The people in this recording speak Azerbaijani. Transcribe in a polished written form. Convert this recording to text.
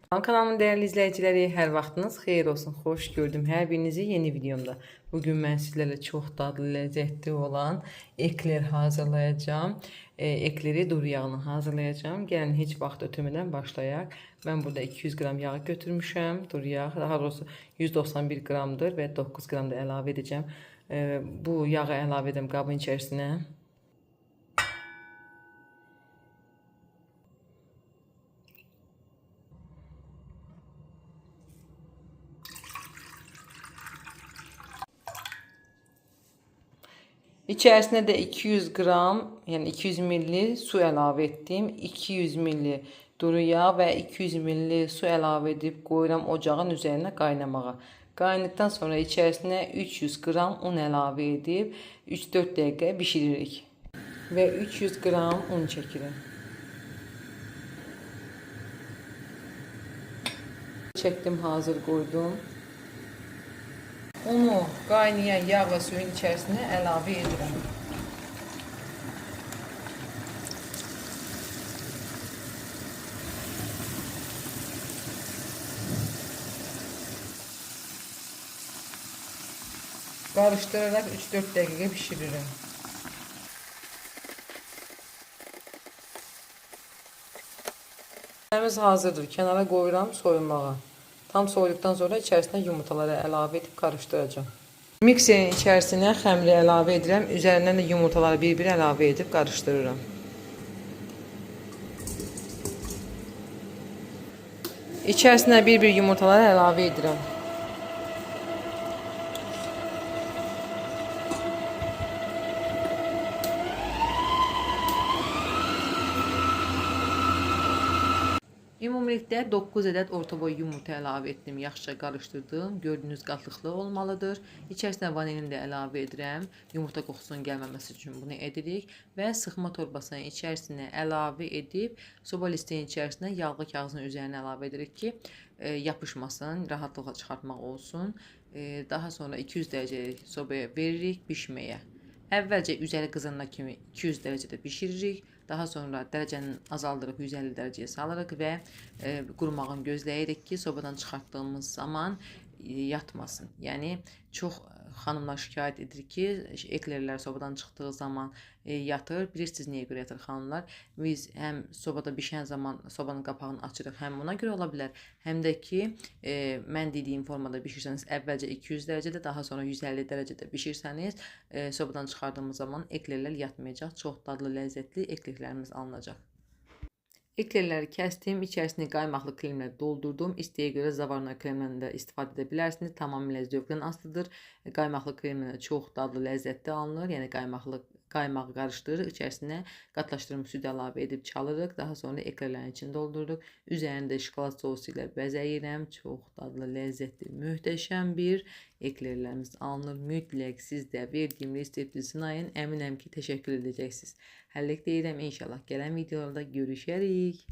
Kanalımın değerli izləyiciləri, hər vaxtınız xeyir olsun. Xoş gördüm hər birinizi yeni videomda. Bugün mən sizlərlə çox dadlı, ləzzətli olan ekler hazırlayacağım. Ekleri duru yağını hazırlayacağım. Gəlin heç vaxt ötürmədən başlayaq. Mən burada 200 qram yağı götürmüşəm. Duru yağ, daha doğrusu 191 qramdır və 9 qram da əlavə edəcəm. Bu yağı əlavə edəm qabın içərisinə. İçərisinə də 200 qram, yəni 200 milli su əlavə etdim. 200 milli duru yağ və 200 milli su əlavə edib qoyuram ocağın üzərinə qaynamağa. Qaynadıqdan sonra içərisinə 300 qram un əlavə edib 3-4 dəqiqə bişiririk. Və 300 qram un çəkirəm. Çəkdim, hazır qoydum. Unu qaynayan yağ və suyun içərisinə əlavə edirəm. Qarışdıraraq 3-4 dəqiqə bişirirəm. Xəmirimiz hazırdır. Kənara qoyuram soyunmağa. Tam soyuduqdan sonra içərisinə yumurtaları əlavə edib qarışdıracağam. Mikserin içərisinə xəmiri əlavə edirəm. Üzərindən də yumurtaları bir-bir əlavə edib qarışdırıram. İçərisinə bir-bir yumurtaları əlavə edirəm. Ümumilikdə 9 ədəd orta boy yumurta əlavə etdim. Yaxşıca qarışdırdım. Gördüyünüz qatlıqlı olmalıdır. İçərisinə vanilin də əlavə edirəm. Yumurta qoxusunun gəlməməsi üçün bunu edirik və sıxma torbasının içərisinə əlavə edib soba listinin içərisinə yağlı kağızın üzərinə əlavə edirik ki, yapışmasın, rahatlıqla çıxartmaq olsun. Daha sonra 200 dərəcəlik sobaya veririk bişməyə. Əvvəlcə üzəri qızarana kimi 200 dərəcədə bişiririk. Daha sonra dərəcəni azaldırıq, 150 dərəcəyə salırıq və qurumağını gözləyirik ki, sobadan çıxartdığımız zaman yatmasın. Yəni çox xanımlar şikayət edir ki, eklerlər sobadan çıxdığı zaman yatır. Bilirsiniz niyə görə yatır xanımlar? Biz həm sobada bişən zaman sobanın qapağını açırıq, həm buna görə ola bilər, həm də ki, mən dediyim formada bişirsəniz, əvvəlcə 200 dərəcədə, daha sonra 150 dərəcədə bişirsəniz, sobadan çıxardığımız zaman eklerlər yatmayacaq. Çox dadlı, ləzzətli eklerlərimiz alınacaq. Eklerləri kəsdim, içərisini qaymaqlı kremlə doldurdum. İstəyə görə zavarna kremlə də istifadə edə bilərsiniz. Tamamilə zövqdən asılıdır. Qaymaqlı kremlə çox dadlı, ləzzətli alınır. Yəni qaymağı qarışdırırıq, içərisinə qatlaşdırılmış süd əlavə edib çalırıq. Daha sonra eklerlərin içini doldururuq. Üzərini də şokolad sosu ilə bəzəyirəm. Çox dadlı, ləzzətli, möhtəşəm bir eklerlərimiz alınır. Mütləq siz də verdiyim resepti sınayın. Əminəm ki, təşəkkür edəcəksiniz. Hələlik deyirəm, inşallah gələn videolarda görüşərik.